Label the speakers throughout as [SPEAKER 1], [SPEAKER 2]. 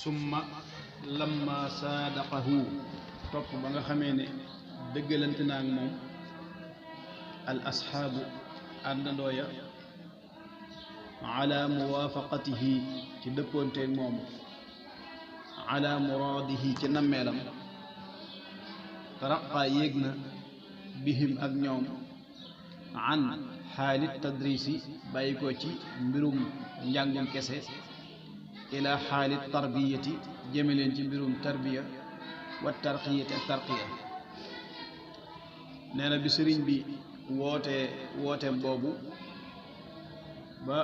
[SPEAKER 1] summa lamma saadaqahu topp ba nga xamee ne dëggalante naa ak moom al asxaabu àndandoo ya ala muwaafaqatihi ci dëppoonteeg moom ala muraadihi ci nammeelam taraqaa yéeg na bihim ak ñoom an xaalit tadrisi bàyyi ko ci mbirum njàngum kese ila xaalit tarbiyati jëme leen ci mbirum tarbiya wa tarqiyati ak tarqiya nee na bi sëriñ bi wooteem boobu ba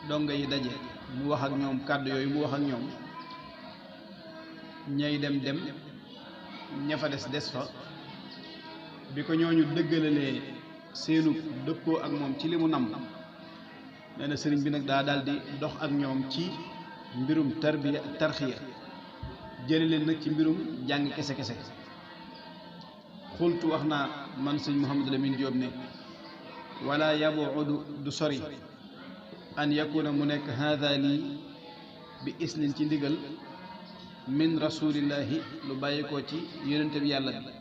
[SPEAKER 1] donga yi daje mu wax ak ñoom kàddu yooyu mu wax ak ñoom ñay dem ña fa des fa bi ko ñooñu dëggalalee seenu dëppoo ak moom ci li mu nam nee na sëriñ bi nag daa daldi dox ak ñoom ci mbirum tarbiya ak tarxiya jële leen nag ci mbirum jàng kese xultu wax naa man sëñ Mouhamadou Lamine Diop ne wala yabuudu du sori an yakuna mu nekk haada lii bi isnin ci ndigal min rasulillahi lu bàyyikoo ci yonente bi yàlla bi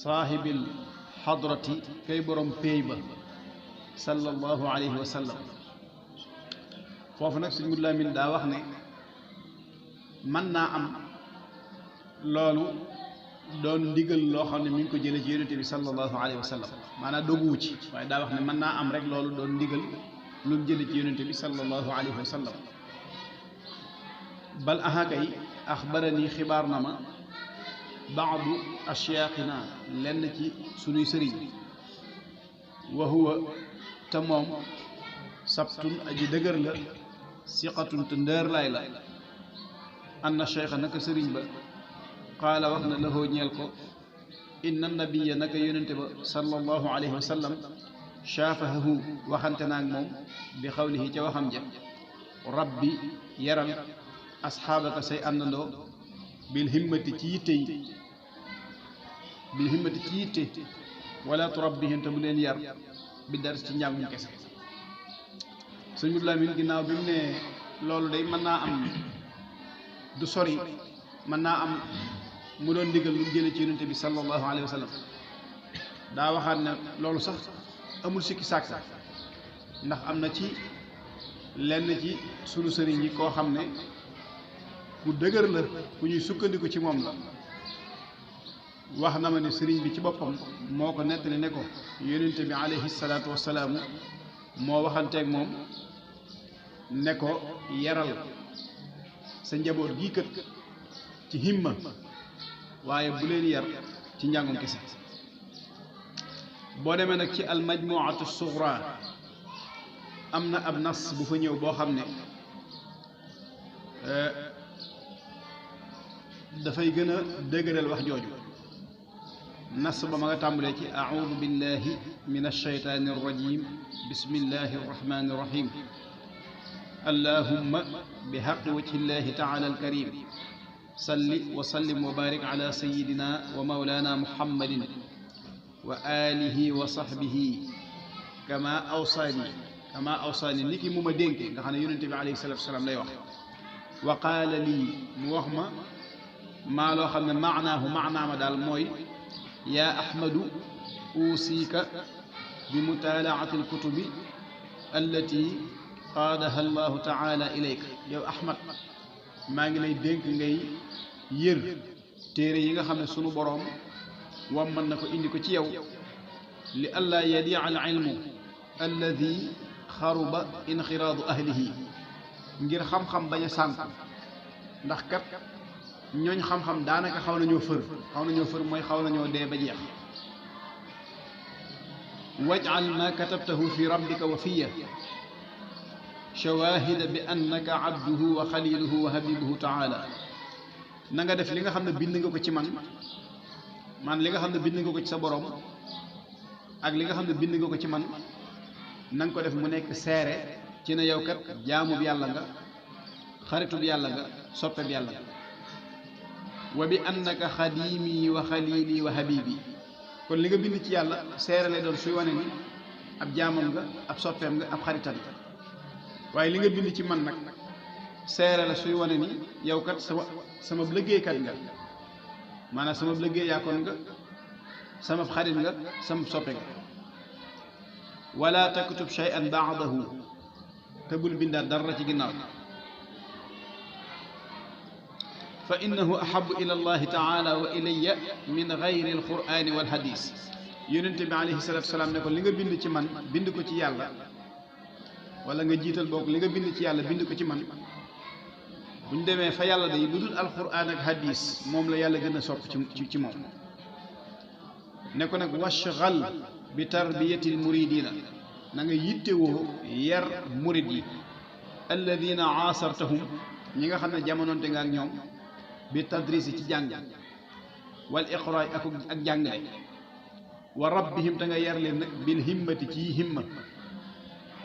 [SPEAKER 1] saahibil xadrati kay borom péey ba sallallahu alayhi wa sallam foofu nag sëñ Mouhamadou Lamine daa wax ne mën naa am loolu doon ndigal loo xam ne mi ngi ko jële ci yonente bi sallallahu alayhi wa sallam maanaam doguwu ci waaye daa wax ne mën naa am rek loolu doon ndigal lu mu jële ci yonente bi sallallahu alayhi wa sallam bal ahakay axbarani xibaar na ma baadu ashyaaxina lenn ci sunuy sëriñ wa huwa te moom sabtun aji dëgër la siqatun te ndër laay la anna cheikha naka sëriñ ba qaala wax na lahoo ñeel ko inna nabiya naka yonente ba sallallahu alayhi wa sallam shaafahahu waxante naag moom bi xawlihi ca waxam ja rabbi yaral asxaabaka say àndandoo bil himmati ci yitte wala turabbihim te bu leen yar bi dars ci njàngum kese sëñ Mouhamadou Lamine ginnaaw bi mu ne loolu day mën naa am du sori mën naa am mu doon digal lu mu jële ci yonente bi sallallahu alayhi wa sallam daa waxaat ne loolu sax amul sikki sàkk ndax am na ci lenn ci sunu sëriñ yi koo xam ne ku dëgër la ku ñuy sukkandiku ci moom la wax na ma ne sëriñ bi ci boppam moo ko nettali ne ko yonente bi alayhi salaatu wasalaamu moo waxanteeg moom ne ko yaral sa njaboot gii kët ci himma waaye bu leen yar ci njàngum kese boo demee nag ci almajmuatu sugra am na ab nas bu fa ñëw boo xam ne dafay gën a dëgëral wax jooju nas ba ma nga tàmbalee ci audu billahi min alsheytaani arrajim bismillahi arrahmani arrahim allahumma bi xaqi wajhi llahi taala alkarim salli wa sallim wa barik ala sayidina wa maulana muhammadin wa alihi wa sahbihi kama awsaani ni ki mu ma dénke nga xam ne yonente bi alayhi salatu wasalaam lay wax wa qaala lii mu wax ma maa loo xam ne maanaama daal mooy yaa ahmadu usiika bi mutaalaati alkutubi allati qaadaha allahu taala ilayka yow ahmad maa ngi lay dénk ngay yër téere yi nga xam ne sunu boroom wamman na ko indi ko ci yow li allaa yadia al ilmu alladi xaruba inxiraadu ahlihi ngir xam-xam bañ a sànk ndax kat ñooñ xam-xam daanaka xaw nañoo fër mooy xaw nañoo dee ba jeex wajal ma katabtahu fi rabbika wa fiya shawahida bi annaka abduhu wa xaliluhu wa habibuhu taala na nga def li nga xam ne bind nga ko ci man li nga xam ne bind nga ko ci sa borom ak li nga xam ne bind nga ko ci man na nga ko def mu nekk seere ci ne yow kat jaamub yàlla nga xaritub yàlla nga soppeb yàlla nga wa bi annaka xadimi wa xalili wa habibi kon li nga bind ci yàlla seere lay doon suy wane ni ab jaamam nga ab soppeem nga ab xaritam nga waaye li nga bind ci man nag seere la suy wane ni yow kat sama liggéeykat nga maanaam sama liggéey yaakoon nga sama xarit nga sama soppe nga wala taktub shay'an ba'dahu te bul bindaat dara ci ginnaaw fa innahu ahabu ila allahi taala wa ilayya min gayri alqurani walhadis yonente bi alayhi salatu wasalaam ne ko li nga bind ci man bind ko ci yàlla wala nga jiital boog li nga bind ci yàlla bind ko ci man buñ demee fa yàlla day lu dul alquran ak hadis moom la yàlla gën a sopp ci moom ne ko nag washgal bi tarbiyati almuridina na nga yittewoo yar murid yi alladina aasartahum ñi nga xam ne jamonoonte nga ak ñoom bi tadrisi ci jàng wal iqraa ak jàngale wa rabbihim te nga yar leen nag bil himmati ci himma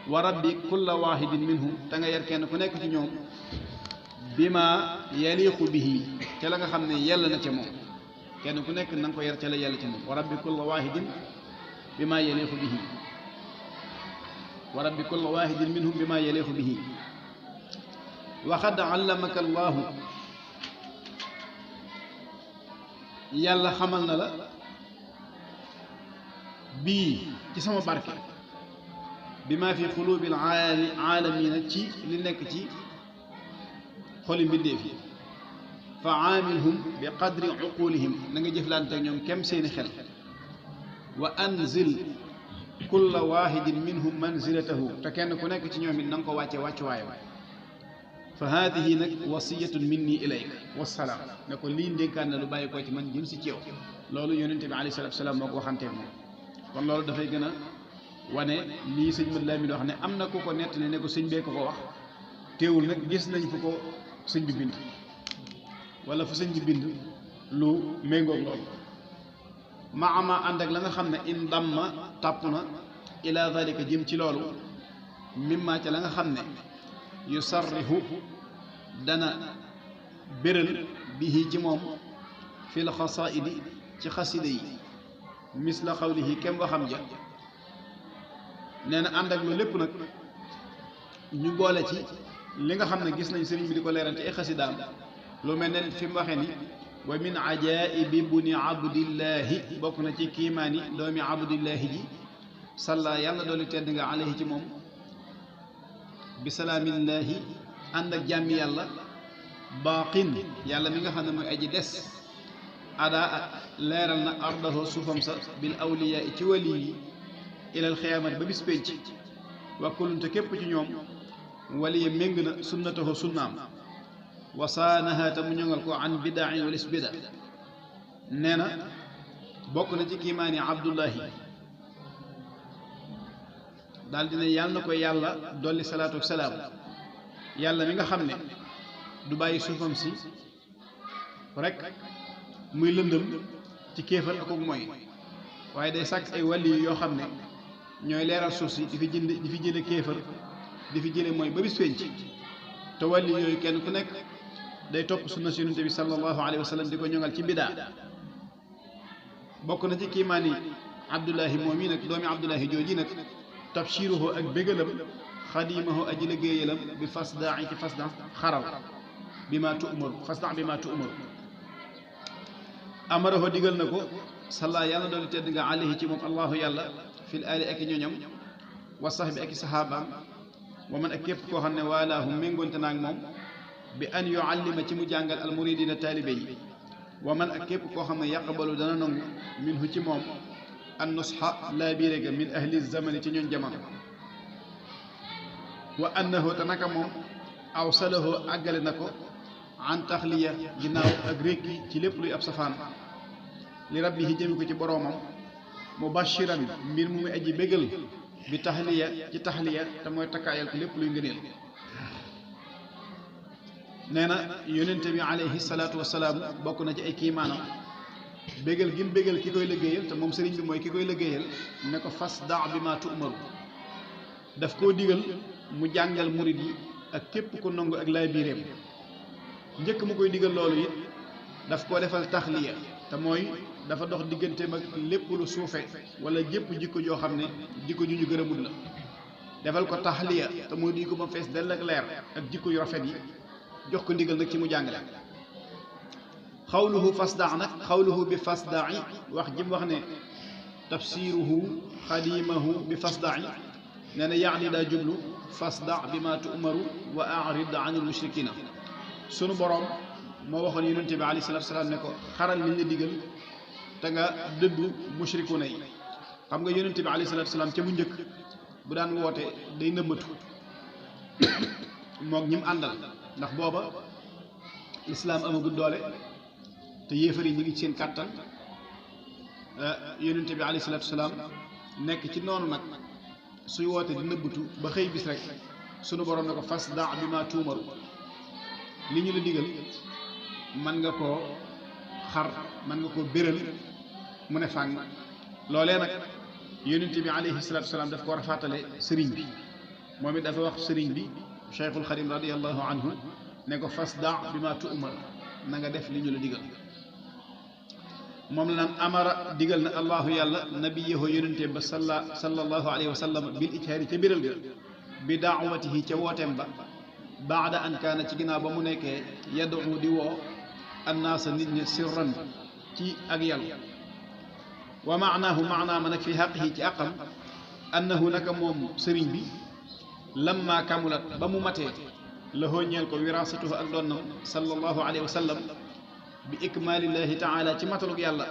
[SPEAKER 1] wa rabbi kulla wahidin minhum te nga yar kenn ku nekk ci ñoom bima yaliqu bihi ca la nga xam ne yell na ca moom kenn ku nekk na nga ko yar ca la yell ca moom wa rabbi kulla wahidin bima yaliqu bihi wa rabbi kulla wahidin minhum bima yaliqu bihi wa qad allamaka allahu yàlla xamal na la bii ci sama barke bi maa fi xulubil aalamiina ci li nekk ci xoli mbindeef yi fa aamilhum bi qadri uqulihim na nga jëflante ak ñoom kem seeni xel wa anzil kulla waahidin minhum manzilatahu te kenn ku nekk ci ñoom it na nga ko wàcce wàccuwaayam fa haadihi nag wasiyatun minni ilayka wassalaam ne ko lii ndénkaan na lu bàyyi ko ci man jëm si ci yow loolu yonente bi alayhi salaatu wasalaam moo ko waxanteeg moom kon loolu dafay gën a wane lii sëñ Mad Lamin wax ne am na ku ko nettali ne ko sëñ bee ko wax teewul nag gis nañ fu ko sëñ bi bind wala fu sëñ bi bind lu méngoog loolu ma ama ànd ak la nga xam ne in damma tàpp na ila dalika jëm ci loolu mimma ca la nga xam ne yusarrihu dana béral bihi ci moom fil xasaidi ci xasida yi misla xawlihi kem waxam ja nee na ànd ak lu lépp nag ñu boole ci li nga xam ne gis nañ sëriñ bi di ko leeral ci ay xasidaam lu mel ne fi mu waxee ni wa min ajaibi buni abdillahi bokk na ci kiimaani doomi abdillahi ji salla yàlla doolu tedd nga alayhi ci moom bi salaamillaahi ànd ak jàmmi yàlla baaqin yàlla mi nga xam ne mooy aji des adaa leeral na ardaho suufam sa bil awliyaa ci wali yi ilal xiyaamat ba bis pénc wa kullunte képp ci ñoom wali yi méng na sunnataho sunnaam wasaanaha te mu ñoŋal ko an bidaain walis bida nee na bokk na ci kiimaani abdullahi daal dina yàlla na ko yàlla dolli salaatu ak salaam yàlla mi nga xam ne du bàyyi suufam si rek muy lëndëm ci kéefal ak mooy waaye day sàkk ay wàlli yoo xam ne ñooy leeral suuf si di fi jële kéefal di fi jële mooy ba bis penc te wàlli yooyu kenn ku nekk day topp sunna si yonente bi sallallahu alayhi wa sallam di ko ñoŋal ci bidaa bokk na ci kiimaani abdullahi moom yi nag doomi abdullahi jooji nag tabshiruhu ak bégalam xadimahu aji liggéeyalam bi fasdaa ci fasda xaral bi ma tu'maru fasda bi ma tu'maru amarahu digal na ko salla yàlla doolu tedd nga alayhi ci moom allahu yàlla fil aali ak i ñoñam wa sahbi ak i saxaabaam wa man ak képp koo xam ne waalaahu méngoonte naag moom bi an yuallima ci mu jàngal almuridina taalibe yi wa man ak képp koo xam ne yaqbalu dana nangu minhu ci moom an nusxa laa biire ga min ahli zamani ci ñoon jamono wa annahu te naka moom aw salahu àggale na ko an taxliya ginnaaw ak rékki ci lépp luy ab safaan li rabbihi jëmi ko ci boroomam mubashiran mbir mu muy aji bégal bi taxliya ci taxliya te mooy takkaayal ko lépp luy ngëneel nee na yonente bi alayhi salaatu wasalaam bokk na ci ay kiimaanam bégal gi mu bégal ki koy liggéeyal te moom sëriñ bi mooy ki koy liggéeyal ne ko fas daa bi ma tu'maru daf koo digal mu jàngal murid yi ak képp ku nangu ak laay biireem njëkk mu koy digal loolu it daf koo defal taxliya te mooy dafa dox digganteem ak lépp lu suufe wala jépp jikko joo xam ne jikko ju ñu gërëmul la defal ko taxliya te mooy di ko ba fees dell ak leer ak jikko yu rafet yi jox ko ndigal nag ci mu jàngale. xawluhu fasda nag xawluhu bi fasda'i wax ji mu wax ne tafsiruhu xadimahu bi fasda'i nee na yaani daa jublu fasda bi ma tu'maru wa a'rid anil mushrikina. sunu borom moo waxoon yonente bi alayhi salaatu salaam ne ko xaral liñ la digal te nga dëddu mushrikuna yi. xam nga yonente bi alayhi salaatu salaam ca bu njëkk bu daan woote day nëbbatu moog ñi mu àndal ndax booba lislaam amagul doole te yéefar yi ñu ngi ci seen kàttan. yonente bi alayhi salaatu salaam nekk ci noonu nag suy woote di nëbbatu ba xëy bis rek sunu borom ne ko fasda bi ma tuumaru li ñu la digal mën nga koo xar mën nga koo béral mu ne fàng. loolee nag yonente bi alayhi salaatu salaam daf ko war a fàttale sëriñ bi moom it dafa wax sëriñ bi Cheikhul Xadim radiyallahu anhu ne ko fasda bi ma tuumar na nga def li ñu la digal. moom la naan amara digal na allahu yàlla nabiyahu yonente ba sallallahu alayhi wa sallam bil ijhaari ca biral ga bi daawatihi ca wooteem ba baada an kaana ci ginnaaw ba mu nekkee yadu di woo annaasa nit ñi sirran ci ak yàlla. wa maanaahu maanaa ma nag fi xaqihi ci àqam annahu naka moom sëriñ bi lamma kamulat ba mu matee la ñeel ko wirasatuhu ak doonnam sallallahu alayhi wa sallam bi ikmaalillahi taala ci matalug yàlla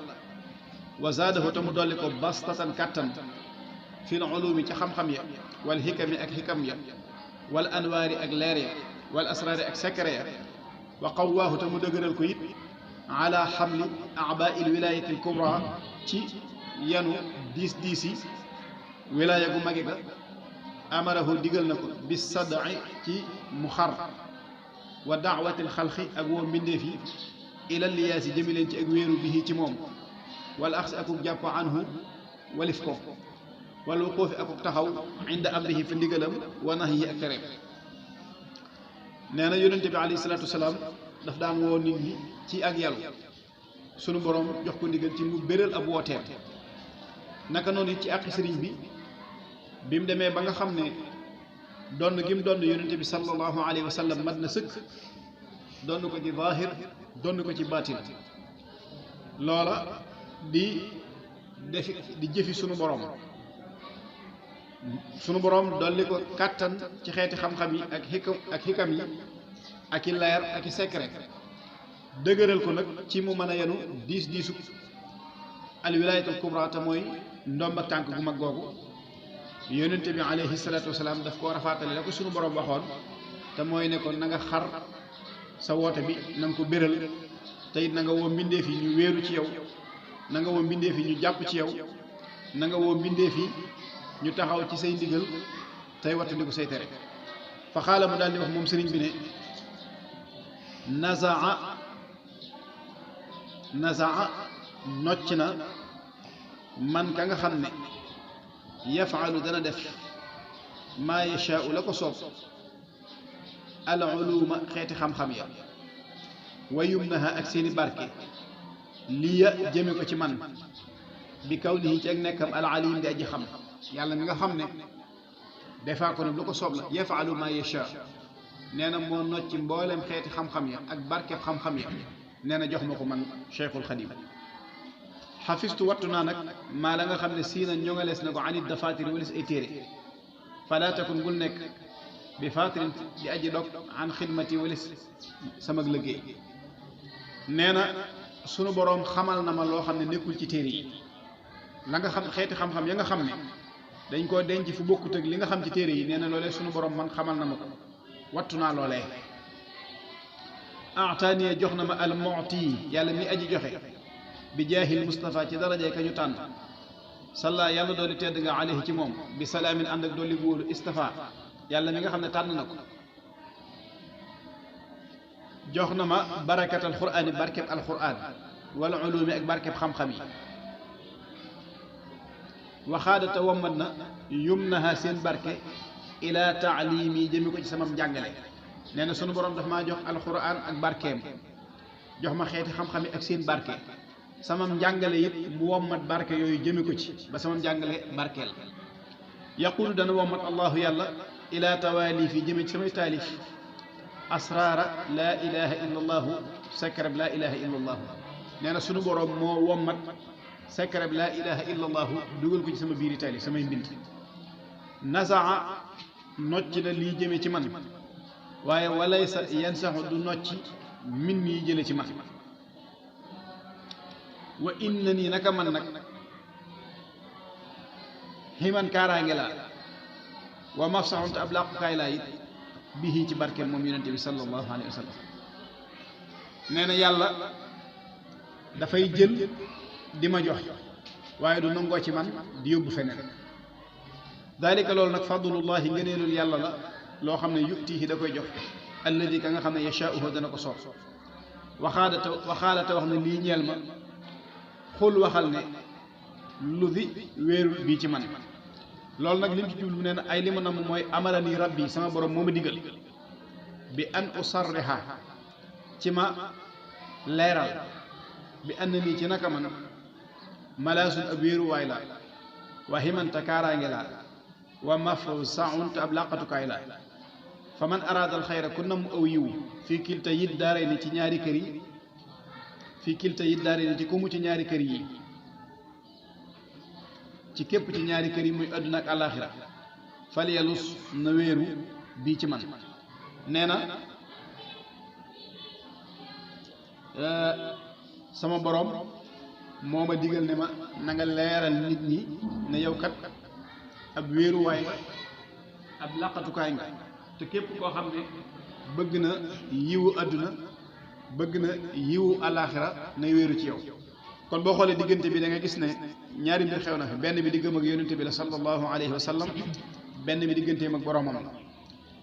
[SPEAKER 1] wa zaadahu te mu dolli ko bastatan kàttan fil ulumi ci xam-xam ya wal xikami ak xikam ya wal anwaari ak leer ya wal asraari ak secret ya wa qawwaahu te mu dëgëral ko it ala xamli abaa'il wilaayati al kubra ci yanu diis yi wilaaya gu mage ga amarahu digal na ko bis sad'i ci mu xar wa daawatil xalqi ak woo mbindeef yi ilal liyaasi jëmi leen ci ak wéeru bihi ci moom wala axsi akuk jàpp anhu walif ko wala wuquufi akuk taxaw inda amrihi fi ndigalam wa nahyi ak tereem. nee na yonente bi alayhi salaatu wasalaam daf daan woo nit ñi ci ak yàlla sunu borom jox ko ndigal ci mu béral ab wooteem. naka noonu it ci àqi sëriñ bi mu demee ba nga xam ne donn gi mu donn yonente bi sallallahu alayhi wa sallam mat na sëkk donn ko ci zaahir donn ko ci baatin loola di jëfi sunu borom dolli ko kàttan ci xeeti xam-xam yi ak xikam yi ak i leer ak i secret dëgëral ko nag ci mu mën a yenu diisu al wilaayatul kubra te mooy ndomb ak tànk gu mag googu. yonente bi alayhi salaatu wasalaam daf ko rafaatale la ko sunu borom waxoon te mooy ne ko na nga xar sa woote bi na nga ko béral te it na nga woo mbindeef yi ñu wéeru ci yow na nga woo mbindeef yi ñu jàpp ci yow na nga woo mbindeef yi ñu taxaw ci say ndigal tey wattandiku say tere. fa xaala mu daal di wax moom sëriñ bi ne nazaa nocc na man ka nga xam ne yafaalu dana def maa yashaau la ko soob al uluma xeeti xam-xam ya wa yumnaha ak seeni barke liya jëme ko ci man bi kawnihi ci ak nekkam al alim di aji xam yàlla mi nga xam ne defaa ko ne lu ko soob la yafaalu maa yasha nee na moo nocc mboolem xeeti xam-xam ya ak barkeb xam-xam ya nee na jox ma ko man Cheikhul Xadim. xafistu wattu naa nag maa la nga xam ne siina ñoŋalees na ko anit dafaatiri walis ay téere falaa takun bul nekk bi faatirin di aji dog an xidmati walis sama liggéey. nee na sunu boroom xamal na ma loo xam ne nekkul ci téere yi la nga xam xeeti xam-xam ya nga xam ne dañ koo denc fu bokkut ak li nga xam ci téere yi nee na loolee sunu boroom man xamal na ma ko wattu naa loolee. ataaniya jox na ma al mu'ti yàlla mi aji joxe bi jaahil Mustafa ci darajee ka ñu tànn salla yàlla dooli tedd nga alayhi ci moom bi salaamin ànd ak dolli góolu istafa yàlla mi nga xam ne tànn na ko. jox na ma barakat alquraani barkeb alquraan wala ulumi ak barkeb xam-xam yi. waxaadata wommat na yumnaha seen barke ila taalimi jëmi ko ci sama njàngale. nee na sunu borom daf maa jox alquraan ak barkeem jox ma xeeti xam-xam yi ak seen barke sama njàngale it mu wommat barke yooyu jëme ko ci ba sama njàngale barkeel. yaqulu dana wommat allahu yàlla ila tawaalifi jëme ci samay taalif asraara laa ilaha illa allahu secret laa ilaha illa allahu nee na sunu boroom moo wommat secret laa ilaha illa allahu dugal ko ci sama biiri tali samay mbind nasaa nocc na lii jëme ci man waaye walay sa yan saxu du nocc min yi jële ci man wa inna nii naka man nag ximan kaaraange laa wa mafsaxun te ab làqukaay laa it bii ci barkeel moom yonente bi sallallahu alayhi wa sallam nee na yàlla dafay jël di ma jox waaye du nangoo ci man di yóbbu feneen dalika loolu nag fadlullahi ngëneelul yàlla la loo xam ne yutihi da koy jox alladi ka nga xam ne yashauhu dana ko soob waxaalate wax ne lii ñeel ma xul waxal ne lu di wéerul bii ci man loolu nag lim ci jublu nee na ay li ma namm mooy amala ni rabbi sama borom moo ma digal bi an usarriha ci ma leeral bi ànd nii ci naka man malaasun ab wéeruwaay la wa himanta kaaraange la wa mafsaun te ab làqatukaay la fa man araadal xayra ku namm aw yiw fii kilta yit daare ni ci ñaari kër yi fii kilta yit daare ni ci ku mu ci ñaari kër yi ci képp ci ñaari kër yi muy àdduna ak àllaaxira fal yalus na wéeru bii ci man nee na sama boroom moo ma digal ne ma na nga leeral nit ñi ne yow kat ab wéeruwaay nga ab làqatukaay nga te képp koo xam ne bëgg na yiwu àdduna bëgg na yiwu àllaaxira na wéeru ci yow kon boo xoolee diggante bi da nga gis ne ñaari mbir xew na fi benn bi diggam ak yonente bi la sallallahu alayhi wa sallam benn bi digganteem ak boroomam la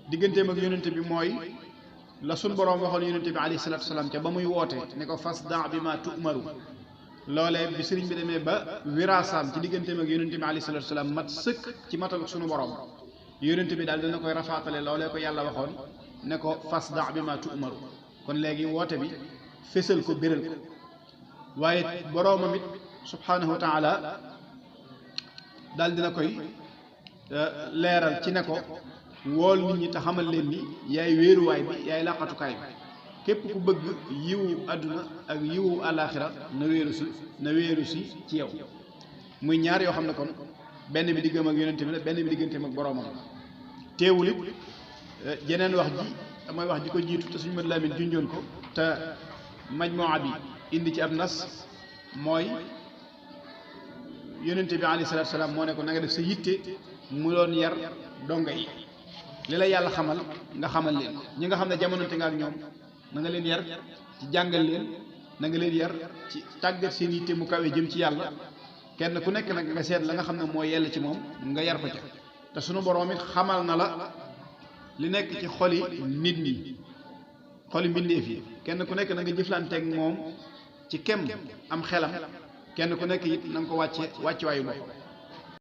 [SPEAKER 1] digganteem ak yonente bi mooy la sun boroom waxoon yonente bi alayhi salatu wasalaam ca ba muy woote ne ko fasda bi ma tu'maru loolee bi sëriñ bi demee ba wiraasaam ci digganteem ak yonente bi alayhi salatu wasalaam mat sëkk ci matal sunu boroom yonente bi daal dina koy rafaatale loolee ko yàlla waxoon ne ko fasda bi ma tu'maru kon léegi woote bi fésal ko béral ko waaye boroomam it subhaanahu wa taala daal dina koy leeral ci ne ko wool nit ñi te xamal leen ni yaay wéeruwaay bi yaay làqatukaay bi képp ku bëgg yiwu àdduna ak yiwu àllaaxira na wéeru si ci yow muy ñaar yoo xam ne kon benn bi diggam ak yonente bi la benn bi digganteem ak boroomam teewul it jeneen wax ji mooy wax ji ko jiitu te suñu mën laamin junjoon ko te majmuwa bi indi ci ab nas mooy yonente bi alayhi salaatu salaam moo ne ko na nga def sa yitte mu doon yar donga yi li la yàlla xamal nga xamal leen ko ñi nga xam ne jamononte nga ak ñoom na nga leen yar ci jàngal leen na nga leen yar ci tàggat seen yitte mu kawe jëm ci yàlla kenn ku nekk nag nga seet la nga xam ne moo yell ci moom nga yar ko ca te sunu boroom it xamal na la li nekk ci xoli nit ñi xoli mbindeef yi kenn ku nekk na nga jëflanteeg moom ci kem am xelam kenn ku nekk it na nga ko wàcce wàccuwaayu bopp